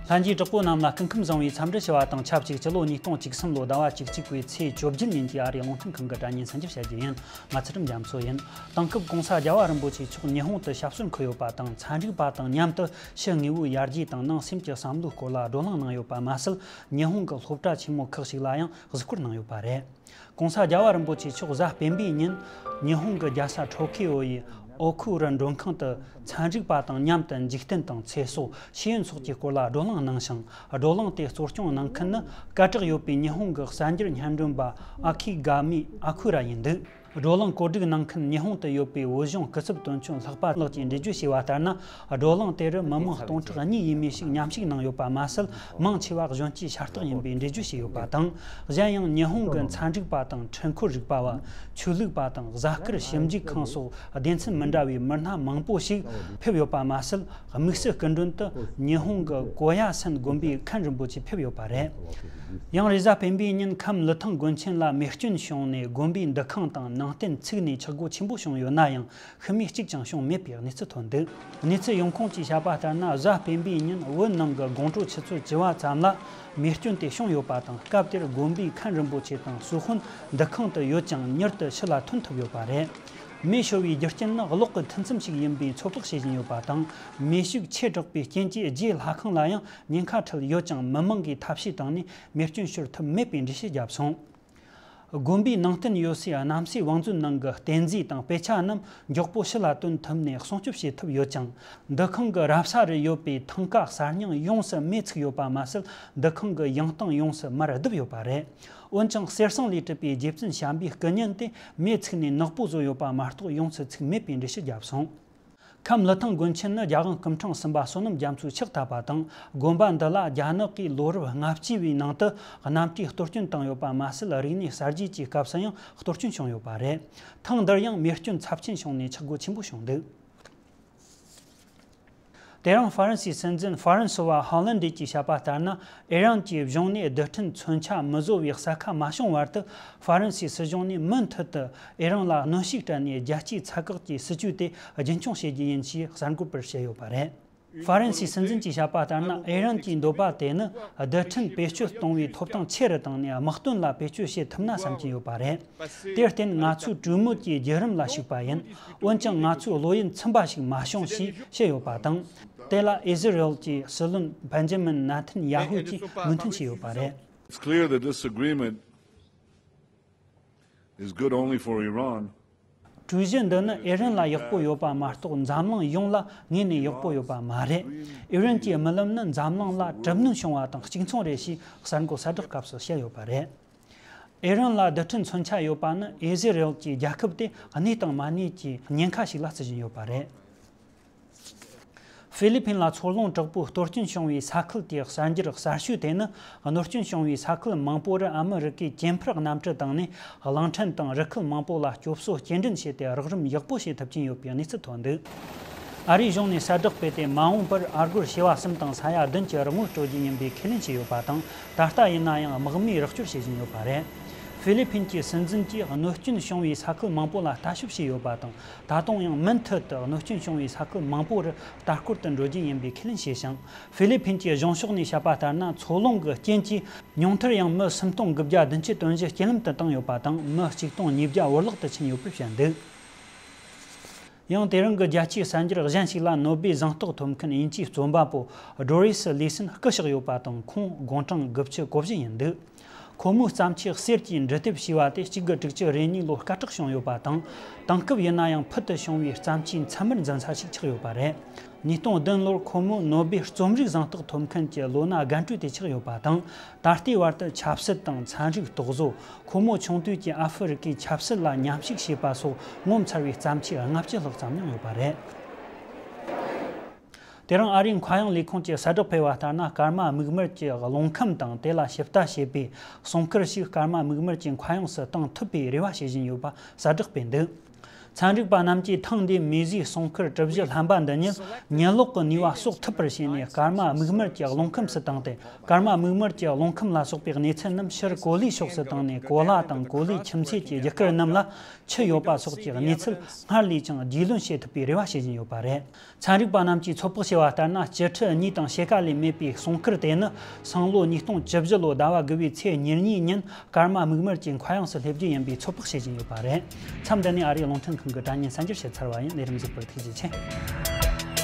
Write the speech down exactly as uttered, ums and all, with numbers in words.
ལྷན་རྒྱས་དྲག་པོ་རྣམས་ལ་སྐུ་ཁམས་བཟང་བའི་འཚམས་འདྲི་ཞུ་བ་དང་། ཆབས་ཅིག་སྤྱི་ལོ་ཉིས་སྟོང་བཅུ་གསུམ་ལོ་ཟླ་བ་བཅུ་གཅིག་པའི་ཚེས་བཅོ་བརྒྱད་ཉིན་གྱི་ཨ་རིའི་རླུང་འཕྲིན་ཁང་གི་དྲ་བརྙན་གསན་རྒྱབ་བྱ་རྒྱུ་ཡིན། ང་ཚུལ་ཁྲིམས་རྒྱ་མཚོ་ཡིན། དེང་སྐབས་གོང་ས་རྒྱལ་བ་རིན་པོ་ཆེ་མཆོག་ཉི་ཧོང་དུ་ཞབས་སོར་འཁོད་ཡོད་པ་དང་། ཚན་རིག་པ་དང་མཉམ་དུ་ཕྱི་དངོས་པོའི་ཡར་རྒྱས་དང་ནང་སེམས་ཀྱི་བསམ་བློའི་སྐོར་ལ་བགྲོ་གླེང་གནང་ཡོད་པ་མ་ཟད། ཉི་ཧོང་གི་སློབ་གྲྭ་ཆེན་མོ་ཁག་ཞིག་ལ་ཡང་གཟིགས་སྐོར་གནང་ཡོད་པ་རེད། གོང་ས་རྒྱལ་བ་རིན་པོ་ཆེ་མཆོག་གཟའ་སྤེན་པའི་ཉིན་ཉི་ཧོང་གི་རྒྱལ་ས་ཊོ་ཁི་ཡོ་ཡི་ཨོ་ཁུ་རི་མགྲོན་ཁང་དུ་ཚན་རིག་པ་དང་མཉམ་དུ་འཇིག་རྟེན་དང་ཚེ་སྲོག་ཤེས་ཡོན་སོགས་ཀྱི་སྐོར་ལ་བགྲོ་གླེང་གནང་ཞིང་། བགྲོ་གླེང་དེ་གཙོ་སྐྱོང་གནང་མཁན་ནི་སྐད་གྲགས་ཡོད་པའི་ཉི་ཧོང་གི་གསར་འགྱུར་སྙན་སྒྲོན་པ་ཨ་ཁི་གྷ་མི་ཨ་ཁུ་ར་ཡིན་འདུག་བགྲོ་གླེང་གོ་སྒྲིག་གནང་མཁན་ཉི་ཧོང་དུ་ཡོད་པའི་བོད་གཞུང་སྐུ་ཚབ་དོན་གཅོད་ལྷག་པ་ལགས་ཀྱིས་འགྲེལ་བརྗོད་བྱས་པ་ལྟར་ན། བགྲོ་གླེང་དེ་རུ་མི་མང་སྟོང་ཕྲག་གཉིས་ཡས་མས་ཤིག་མཉམ་ཞུགས་གནང་ཡོད་པ་མ་ཟད། མང་ཆེ་བ་གཞོན་སྐྱེས་ཤ་སྟག་ཡིན་པའི་འགྲེལ་བརྗོད་བྱས་ཡོད་པ་དང་། གཞན་ཡང་ཉི་ཧོང་གི་ཚན་རིག་པ་དང་འཕྲུལ་འཁོར་རིག་པ་བ། ཆོས་ལུགས་པ་དང་གཟའ་སྐར་ཞིབ་འཇུག་ཁང་སོགས་སྡེ་ཚན་མི་འདྲ་བའི་མི་སྣ་མང་པོ་ཞིག་ཕེབས་ཡོད་པ་མ་ཟད། དམིགས་བསལ་སྐུ་མགྲོན་དུ་ཉི་ཧོང་གི་གོ་ཡ་སན་དགོན་པའི་མཁན་རིན་པོ་ཆེ་ཕེབས་ཡོད་པ་རེད། ཡང་རེས་གཟའ་སྤེན་པའི་ཉིན་ཁམས་ལི་ཐང་དགོན་ཆེན་ལ་མེ་སྐྱོན་བྱུང་ནས་དགོན་པའི་འདུ་ཁང་དང་ནང་རྟེན་ཚུགས་ནས་ཆག་སྒོ་ཆེན་པོ་བྱུང་ཡོད་ན་ཡང་། ཤི་རྨས་གཅིག་ཀྱང་བྱུང་མེད་པའི་གནས་ཚུལ་ཐོན་འདུག་གནས་ཚུལ་ཡོང་ཁུངས་ཀྱིས་བཤད་པ་ལྟར་ན། གཟའ་སྤེན་པའི་ཉིན་བོད་ནང་གི་དགོང་དྲོ་ཆུ་ཚོད་བཅུ་པ་ཙམ་ལ་མེ་སྐྱོན་དེ་བྱུང་ཡོད་པ་དང་། སྐབས་དེར་དགོན་པའི་མཁན་རིན་པོ་ཆེ་དང་གསོལ་དཔོན་འདུ་ཁང་དུ་ཡོད་ཀྱང་། མྱུར་དུ་ཕྱི་ལ་ཐོན་ཐུབ་ཡོད་པ་རེད། མེ་ཤོར་བའི་རྒྱུ་རྐྱེན་ནི་གློག་གི་མཐུད་མཚམས་ཤིག་ཡིན་པའི་ཚོད་དཔག་བྱེད་བཞིན་ཡོད་པ་དང་། མེ་ཤུགས་ཆེ་དྲགས་པའི་རྐྱེན་གྱིས་རྗེས་ལྷ་ཁང་ལ་ཡང་ཉེན་ཁ་འཕྲད་ཡོད་ཀྱང་། མི་མང་གིས་ཐབས་ཤེས་བཏང་ནས་མེ་སྐྱོན་ཤོར་ཐུབ་མེད་པའི་འགྲེལ་བཤད་བརྒྱབ་སོང་། དགོན་པའི་ནང་རྟེན་ཡོད་སའི་གནམ་སའི་བང་མཛོད་ནང་གི་རྟེན་རྫས་དང་དཔེ་ཆ་རྣམས་མགྱོགས་པོ་ཕྱི་ལ་བཏོན་ཐུབ་ནས་སྲུང་སྐྱོབ་བྱེད་ཐུབ་ཡོད་ཀྱང་། འདུ་ཁང་གི་རབ་ས་རུ་ཡོད་པའི་ཐང་ཀ་གསར་རྙིང་ཡོངས་སུ་མེ་ཚུགས་ཡོད་པ་མ་ཟད། འདུ་ཁང་གི་ཡང་སྟེང་ཡོངས་སུ་མར་བརྡིབས་ཡོད་པ་རེད། འོན་ཀྱང་། གསེར་ཟངས་ལས་གྲུབ་པའི་རྗེ་བཙུན་བྱམས་པའི་སྐུ་བརྙན་དེ་མེ་ཚུགས་ནས་ནག་པོ་བཟོས་ཡོད་པ་མ་གཏོགས་ཡོངས་སུ་ཚུགས་མེད་པའི་འགྲེལ་བཤད་བརྒྱབ་སོང་། ཁམས་ལི་ཐང་དགོན་ཆེན་ནི་རྒྱལ་དབང་སྐུ་ཕྲེང་གསུམ་པ་བསོད་ནམས་རྒྱ་མཚོས་ཕྱག་བཏབ་པ་དང་། དགོན་པ་འདི་ལ་རྒྱ་ནག་གིས་ལོ་རབས་ལྔ་བཅུ་བའི་ནང་དུ་གནམ་གྲུས་གཏོར་སྐྱོན་བཏང་ཡོད་པ་མ་ཟད། རིག་གནས་གསར་བརྗེ་གི་སྐབས་སུ་ཡང་གཏོར་སྐྱོན་བྱུང་ཡོད་པ་རེད། ཐེངས་འདིར་ཡང་མེ་སྐྱོན་ཚབས་ཆེན་བྱུང་ནས་ཆག་སྒོ་ཆེན་པོ་བྱུང་འདུག་དེ་རིང་ཧྥ་རན་སིའི་སྲིད་འཛིན་ཧྥ་རན་སོ་ཝ་ཧོ་ལན་ཌེ་གྱིས་བཤད་པ་ལྟར་ན། ཨི་རན་གྱི་གཞུང་ནས་རྡུལ་ཕྲན་མཚོན་ཆ་མི་བཟོ་བའི་ས་ཁ་མ་བྱུང་བར་དུ། ཧྥ་རན་སིའི་སྲིད་གཞུང་ནས་མུ་མཐུད་དུ་ཨི་རན་ལ་གནོན་ཤུགས་སྤྲད་ནས། རྒྱལ་སྤྱིའི་ཚད་བཀག་གི་སྲིད་ཇུས་དེ་རྒྱུན་འཁྱོངས་བྱེད་རྒྱུ་ཡིན་ཞེས་གསར་འགོད་པར་བཤད་ཡོད་པ་རེད། ཧྥ་རན་སིའི་སྲིད་འཛིན་གྱིས་བཤད་པ་ལྟར་ན། ཨི་རན་གྱི་འདོད་པ་དེ་ནི་རྡུལ་ཕྲན་བེད་སྤྱོད་གཏོང་བའི་ཐོབ་ཐང་ཆེ་རུ་བཏང་ནས། དམག་དོན་ལ་བེད་སྤྱོད་བྱེད་ཐུབ་ན་བསམ་གྱི་ཡོད་པ་རེད། དེར་བརྟེན། ང་ཚོས་གྲོས་མོལ་གྱི་བརྒྱུད་རིམ་ལ་ཞུགས་པ་ཡིན། འོན་ཀྱང་། ང་ཚོས་བློ་ཡུལ་ཚིམ་པ་ཞིག་མ་བྱུང་ཞེས་བཤད་ཡོད་པ་དང་། དེ་ལ་ཨི་ཟི་རེལ་གྱི་སྲིད་བློན་བྷན་ཇ་མིན་ནེ་ཐན་ཡ་ཧུ་གྱིས་མོས་མཐུན་བྱས་ཡོད་པ་རེད། It's clear that this agreement is good only for Iran. གྲོས་གཞི་འདི་ནི་ཨི་རན་ལ་ཡག་པོ་ཡོད་པ་མ་གཏོགས། འཛམ་གླིང་ཡོངས་ལ་དངོས་ནས་ཡག་པོ་ཡོད་པ་མ་རེད། ཨི་རན་གྱི་རྨི་ལམ་ནི་འཛམ་གླིང་ལ་གྲུབ་གནོན་བྱུང་བ་དང་གཅིག་མཚུངས་རེད་ཞེས་གསར་འགོད་གསལ་བསྒྲགས་སྐབས་སུ་བཤད་ཡོད་པ་རེད། ཨི་རན་ལ་རྡུལ་ཕྲན་མཚོན་ཆ་ཡོད་པ་ནི་ཨི་ཟི་རེལ་གྱི་རྒྱལ་ཁབ་དེ་གནས་དང་མ་གནས་ཀྱི་ཉེན་ཁ་ཞིག་ལ་བརྩི་བཞིན་ཡོད་པ་རེད། ཧྥི་ལི་ཕིན་ལ་མཚོ་རླུང་དྲག་པོས་གཏོར་སྐྱོན་བྱུང་བའི་ས་ཁུལ་དེའི་གསར་འགྱུར་གསར་ཤོས་དེ་ནི། གནོད་སྐྱོན་བྱུང་བའི་ས་ཁུལ་མང་པོ་རུ་ཨ་མི་རི་ཀའི་གྱེན་འཕུར་གནམ་གྲུ་བཏང་ནས། གླིང་ཕྲན་དང་རུ་ཁུལ་མང་པོ་ལ་སྐྱོབ་གསོ་སྐྱེལ་འདྲེན་བྱས་ཏེ། རོགས་རམ་ཡག་པོ་བྱེད་ཐུབ་ཀྱིན་ཡོད་པའི་གནས་ཚུལ་ཐོན་འདུག་ཨ་རིའི་གཞུང་ནས་གསལ་བསྒྲགས་སྤེལ་ཏེ། མ་འོངས་པར་ཨ་སྒོར་བྱེ་བ་གསུམ་དང་ས་ཡ་བདུན་གྱི་རོགས་དངུལ་སྤྲོད་རྒྱུ་ཡིན་པའི་ཁས་ལེན་བྱས་ཡོད་པ་དང་། ད་ལྟ་ཡིན་ན་ཡང་དམག་མིས་རོགས་སྐྱོར་བྱེད་བཞིན་ཡོད་པ་རེད། ཧྥི་ལི་ཕིན་གྱི་སྲིད་འཛིན་གྱིས་གནོད་སྐྱོན་བྱུང་བའི་ས་ཁུལ་མང་པོ་ལ་ལྟ་ཞིབ་བྱས་ཡོད་པ་དང་། ད་དུང་ཡང་མུ་མཐུད་དུ་གནོད་སྐྱོན་བྱུང་བའི་ས་ཁུལ་མང་པོ་རུ་ལྟ་སྐོར་དུ་འགྲོ་རྒྱུ་ཡིན་པའི་ཁས་ལེན་བྱས་ཤིང་། ཧྥི་ལི་ཕིན་གྱི་གཞུང་ཕྱོགས་ནས་བཤད་པ་ལྟར་ན། མཚོ་རླུང་གི་རྐྱེན་གྱིས་ཉུང་མཐར་ཡང་མི་སུམ་སྟོང་དགུ་བརྒྱ་བདུན་ཅུ་དོན་བཞི་རྐྱེན་ལམ་དུ་བཏང་ཡོད་པ་དང་། མི་གཅིག་སྟོང་ཉིས་བརྒྱ་བར་ལོག་ཏུ་ཕྱིན་ཡོད་པར་བཤད་འདུག་ཡང་དེ་རིང་གི་རྒྱལ་སྤྱིའི་གསར་འགྱུར་གཞན་ཞིག་ལ། ནོ་སྦེལ་གཟེངས་རྟགས་ཐོབ་མཁན་དབྱིན་ཇིའི་རྩོམ་པ་པོ་ཌོ་རི་སི་ལི་སན་སྐུ་གཤེགས་ཡོད་པ་དང་། ཁོང་དགུང་གྲངས་དགུ་བཅུ་གོ་བཞི་ཡིན་འདུག་ཁོ་མོའི་བརྩམས་ཆོས་གསེར་གྱི་འབྲུ་དེབ་ཞེས་པ་དེ་གཅིག་དགུ་དྲུག་ཅུ་རེ་གཉིས་ལོར་སྐད་གྲགས་བྱུང་ཡོད་པ་དང་། དེང་སྐབས་ཡིན་ན་ཡང་ཕུལ་དུ་བྱུང་བའི་བརྩམས་ཆོས་མཚན་མར་འཛིན་ས་ཞིག་ཆགས་ཡོད་པ་རེད། ཉིས་སྟོང་བདུན་ལོར་ཁོ་མོ་ནོ་སྦེལ་རྩོམ་རིག་གཟེངས་རྟགས་ཐོབ་མཁན་གྱི་ལོ་ན་རྒན་གྲས་དེ་ཆགས་ཡོད་པ་དང་། ད་ལྟའི་བར་དུ་ཆབ་སྲིད་དང་ཚན་རིག་རྟོག་བཟོ། ཁོ་མོ་ཆུང་དུས་ཀྱི་ཨ་ཧྥེ་རི་ཁའི་ཆབ་སྲིད་ལ་མཉམ་ཞུགས་བྱས་པ་སོགས་ངོ་མཚར་བའི་བརྩམས་ཆོས་ལྔ་བཅུ་ལྷག་ཙམ་མྱངས་ཡོད་པ་རེད། དེ་རིང་ཨ་རིའི་མཁའ་དབྱིངས་ལས་ཁུངས་ཀྱིས་གསལ་བསྒྲགས་སྤེལ་བ་ལྟར་ན། སྐར་མ་མིག་དམར་གྱི་རླུང་ཁམས་དང་དེ་ལ་ཞིབ་ལྟ་བྱེད་པའི་སྲུང་སྐར་ཞིག་སྐར་མ་མིག་དམར་གྱི་མཁའ་དབྱིངས་སུ་བཏང་ཐུབ་པའི་རེ་བ་བྱེད་བཞིན་ཡོད་པ་གསལ་བསྒྲགས་སྤེལ་འདུག་ཚན་རིག་པ་རྣམས་ཀྱིས་ཐེངས་འདིའི་མེ་ཟིའི་སྲུང་སྐར་གྲུ་བཞི་ལྷན་པ་འདི་ཉིད་ཉེན་ལོག་གི་ནུས་པ་གསོག་ཐུབ་པར་བྱས་ནས། སྐར་མ་མིག་དམར་གྱི་རླུང་ཁམས་སུ་བཏང་སྟེ། སྐར་མ་མིག་དམར་གྱི་རླུང་ཁམས་ལ་སོགས་པའི་གནས་ཚུལ་རྣམས་ཕྱིར་གོ་ལའི་ཕྱོགས་སུ་བཏང་ནས། གོ་ལ་དང་གོ་ལའི་ཁྱིམ་མཚེས་ཀྱི་རྒྱུ་སྐར་རྣམས་ལ་ཆུ་ཡོད་པ་སོགས་ཀྱི་གནས་ཚུལ་སྔར་ལས་ཀྱང་རྒྱུས་ལོན་བྱེད་ཐུབ་པའི་རེ་བ་བྱེད་བཞིན་ཡོད་པ་རེད། ཚན་རིག་པ་རྣམས་ཀྱིས་ཚོད་དཔག་བྱས་པ་ལྟར་ན། སྤྱི་ཁྲི་གཉིས་དང་ཕྱེད་ཀ་ལས་མེད་པའི་སྲུང་སྐར་དེ་ནི་སང་ལོ་ཉིས་སྟོང་བཅུ་བཞི་ལོ་ཟླ་བ་དགུ་པའི་ཚེས་ཉེར་གཉིས་ཉིན་སྐར་མ་མིག་དམར་གྱི་མཁའ་དབྱིངས་སུ་སླེབས་རྒྱུ་ཡིན་པའི་ཚོད་དཔག་བྱེད་བཞིན་ཡོད་པ་རེད། མཚམས་འདི་ནས་ཨ་རིའི་རླུང་འཕྲིན་ཁང་གི་དྲ་བརྙན་གསར་འགྱུར་བཤད་ཚར་བ་ཡིན། ལས་རིམ་གཟིགས་པར་ཐུགས་རྗེ་ཆེ།